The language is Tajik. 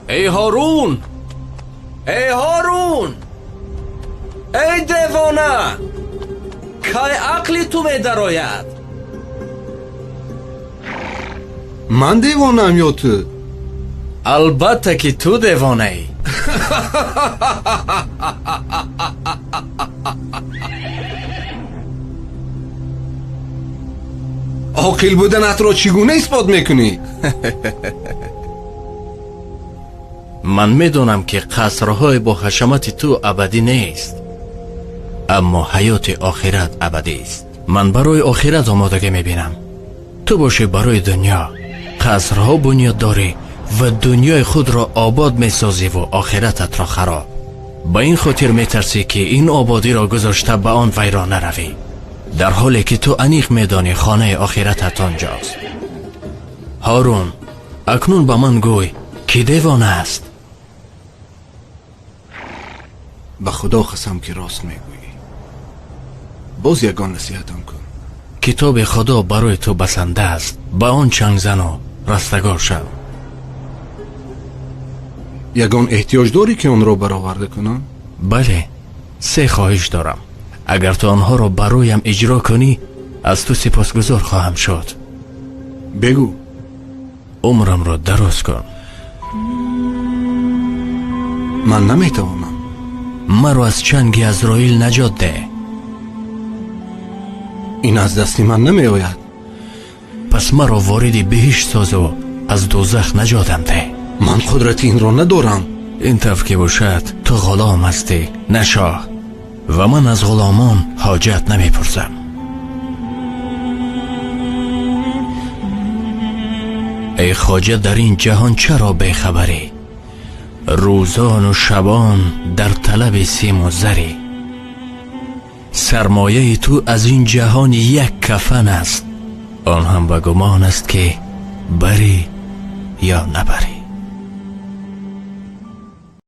Эй Ҳорун! Эй Ҳорун! Эй девона! Кай ақли ту медарояд? Ман девонаам ё ту? Албатта ки ту девонаӣ. Оқил буданатро чӣ гуна исбот мекунӣ? Ман медонам ки қасрҳои бо ҳашамати ту абадӣ нест, аммо ҳаёти охират абадист. Ман барои охират омодагӣ мебинам. Ту бошӣ барои дунё. Қасрҳо бунёд дорӣ ва дунёи худро обод месозиву охирататро хароб. Ба ин хотир метарсӣ ки ин ободиро гузошта ба он вайрон наравӣ, дар ҳоле ки ту аниқ медонӣ хонаи охиратат онҷост. Ҳорун, акнун ба ман гӯй, ки девона аст? Ба Худо қасам ки рост мегӯӣ. Боз ягон насиҳатам кун. Китоби Худо барои ту басанда аст. Ба он чанг зану растагор шав. Ягон эҳтиёҷ дорӣ ки онро бароварда кунам? Бале, се хоҳиш дорам. Агар ту онҳоро бароям иҷро кунӣ, аз ту сипосгузор хоҳам шуд. Бигӯ. Умрамро дароз кун. Ман наметавонам. Маро аз чанги Азроил наҷот деҳ. Ин аз дасти ман намеояд. Пас маро вориди биҳишт созу аз дӯзах наҷотам деҳ. Ман қудрати инро надорам. Ин тавр ки бошад, ту ғулом ҳастӣ, на шоҳ, ва ман аз ғуломон ҳоҷат намепурсам. Эй хоҷа, дар ин ҷаҳон чаро бехабарӣ? Рӯзону шабон дар талаби симу зарӣ. Сармояи ту аз ин ҷаҳон як кафан аст, он ҳам ба гумон аст ки барӣ ё набарӣ.